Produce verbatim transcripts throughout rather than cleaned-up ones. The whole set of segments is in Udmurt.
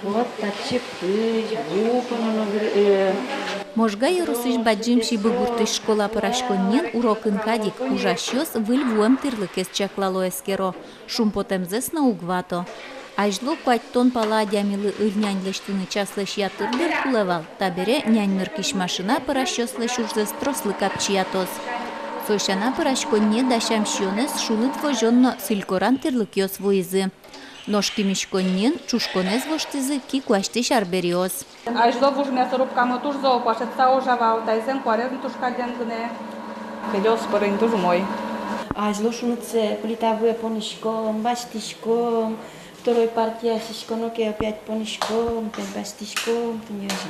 Вот татчы пызь, ву пононо гыр-, э. Можга ёросысь Бадӟым Сибы гуртысь школа пӧраськонниын урокын кадь ик ужасьёс выль вуэм тӥрлыкез чаклало, эскеро, шумпотэмзэс но уг вато. Азьло куатьтон пала адямилы ыль нянь лэсьтыны часлэсь ятыр дыр кулэ вал, табере нянь ныркись машина пӧрасьёслэсь ужзэс трослы капчиятоз. Со сяна, пӧраськонние дасям сиёнэз шуныт возён но сылькоран тӥрлыкъёс вуизы. Нош кимиськонниын чушконэз воштӥзы ки куасьтӥсь арбериос. Азьло вуж мясорубкамы туж зол куашетса ужа вал, таизэн куараез но туж кадь гинэ. Кыдёс пӧрын туж умой. Азьло шунытсэ плита вылэ пониськом, басьтӥськом, второй партия сиськоно ке, опять пониськом, опять басьтӥськом, тӥни озьы.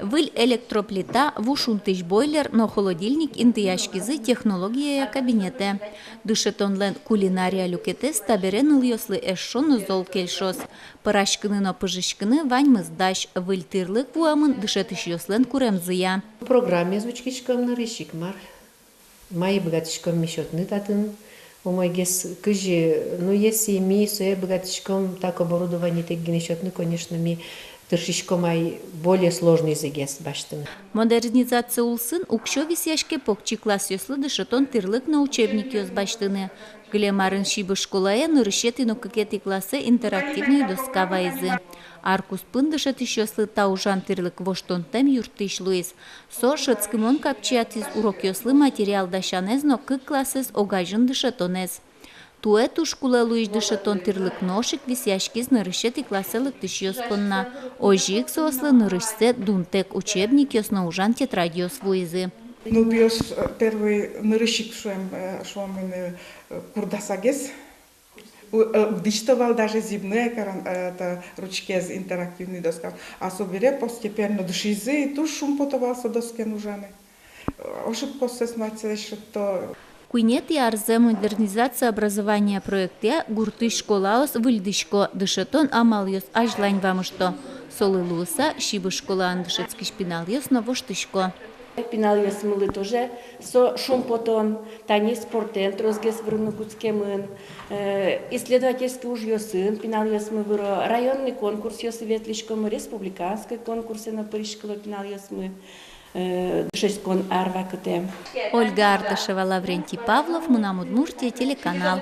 Выль электроплита, ву шунтӥсь бойлер но холодильник интыяськизы технологияя кабинетэ. Дышетонлэн кулинария люкетэз табере нылъёслы эшшо но зол кельшоз. Пӧраськыны но пыжиськыны ваньмыз дась, выль тӥрлык вуэмын дышетӥсьёслэн куремзыя. Программаез учкиськом нырысь ик, мар, мае быгатӥськом ми сётыны татын умойгес, кызьы, ну, если ми сое быгатӥськом так оборудованиетэк гинэ сётыны, конечно, ми тыршиськом ай более сложныйзэгес басьтыны. Модернизация улсын уксё висъяське покчи классъёслы дышетон тӥрлык но учебникъёс басьтыны. Кылем арын Сибы школае нырысетӥ но кыкетӥ классэ интерактивной доска вайизы. Ар куспын дышетӥсьёслы та ужан тӥрлык воштонтэм юрттӥсь луиз. Со шӧдскымон капчиятӥз урокъёслы материал дасянэз но кык классэз огазьын дышетонэз. Туэ туж кулэ луись дышетон тӥрлык нош ик висъяськиз нырысетӥ классэ лыктӥсьёс понна. Озьы ик соослы нырысьсэ дунтэк учебникъёс но ужан тетрадьёс вуизы. Ну, пиос, э, первый нырысь ик шуэм, э, шуэм ини, э, курдасагес. У-, э, уг дӥсьто вал даже зӥбыны экран, э, это, ручкаез, интерактивный доска. А собере постепенно дышизы, и туж шумпото вал со доскен ужаны. Э, ошибкаоссэс но ачсэлэсь шедьто. Куинетӥ арзэ модернизация образования проектъя гуртысь школаос выльдӥсько, дышетон амалъёс азьлань вамышто. Солы луыса Сибы школаын дышетскись пиналъёс но воштӥсько. Пиналъёсмылы тоже со шумпотон, тани спортэн тросгес выроно кутскемын, э, исследовательский ужъёсын пиналъёсмы выро, районный конкурсъёсы ветлӥськом, республиканской конкурсэ но пыриськыло пиналъёсмы, э, дышетскон ар вакытэ. Ольга Ардашева, Лаврентий Павлов, «Мынам Удмуртие» телеканал.